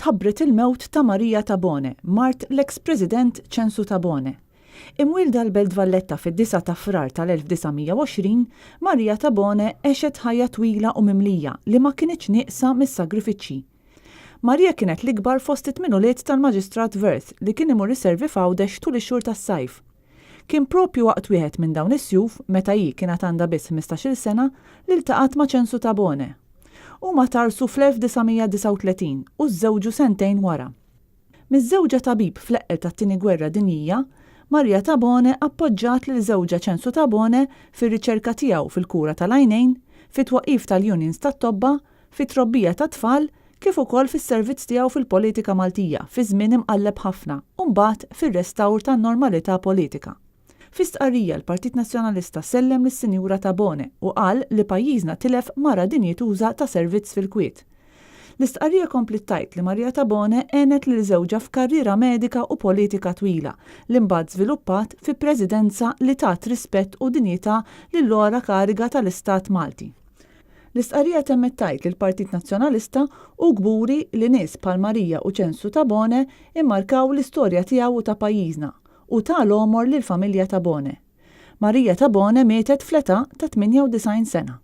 Tħabbret il-mewt ta' Maria Tabone, mart l-eks President Ċensu Tabone. Imwielda l-Belt Valletta fid-9 ta' Frar tal-1920, Maria Tabone għexet ħajja twila u mimlija li ma kinitx nieqsa mis-sagrifiċċji. Maria kienet l-ikbar fost it-tmien ulied tal-Maġistrat Wirth li kien imur iservi f'Għawdex tul ix-xhur tas-sajf. Kien proprju waqt wieħed minn dawn is-sjuf, meta hi kien għad għandha biss ħmistax-il sena, li ltaqgħet ma' Ċensu Tabone. Huma tgħarrsu fl-1939 u żżewġu sentejn wara. Miżżewġa tabib fl-eqqel tat-Tieni Gwerra Dinjija, Maria Tabone appoġġat lil żewġha Ċensu Tabone fir-riċerka tiegħu fil-kura tal-għajnejn, fit-twaqqif tal-unions tat-tobba, fit-trobbija tat-tfal kif ukoll fis-servizz tiegħu fil-politika Maltija fi żmien imqalleb ħafna u mbagħad fir-restawr tan-normalità politika. Fi stqarrija l-Partit Nazzjonalista sellem lis-Sinjura Tabone u qal li pajjiżna tilef mara dinjituża ta' servizz fil-kwiet. L-istqarrija kompliet tgħid li Maria Tabone għenet lil żewġha f'karriera medika u politika twila li mbagħad żviluppat fi Presidenza li tat rispett u dinjità lill-ogħla kariga tal-Istat Malti. L-istqarrija temmet tgħid li l-Partit Nazzjonalista hu kburi li nies bħal Maria u Ċensu Tabone immarkaw l-istorja tiegħu u ta' pajjiżna u ta l-għomor lill-familja Tabone. Maria Tabone mietet fl-età ta' 98 sena.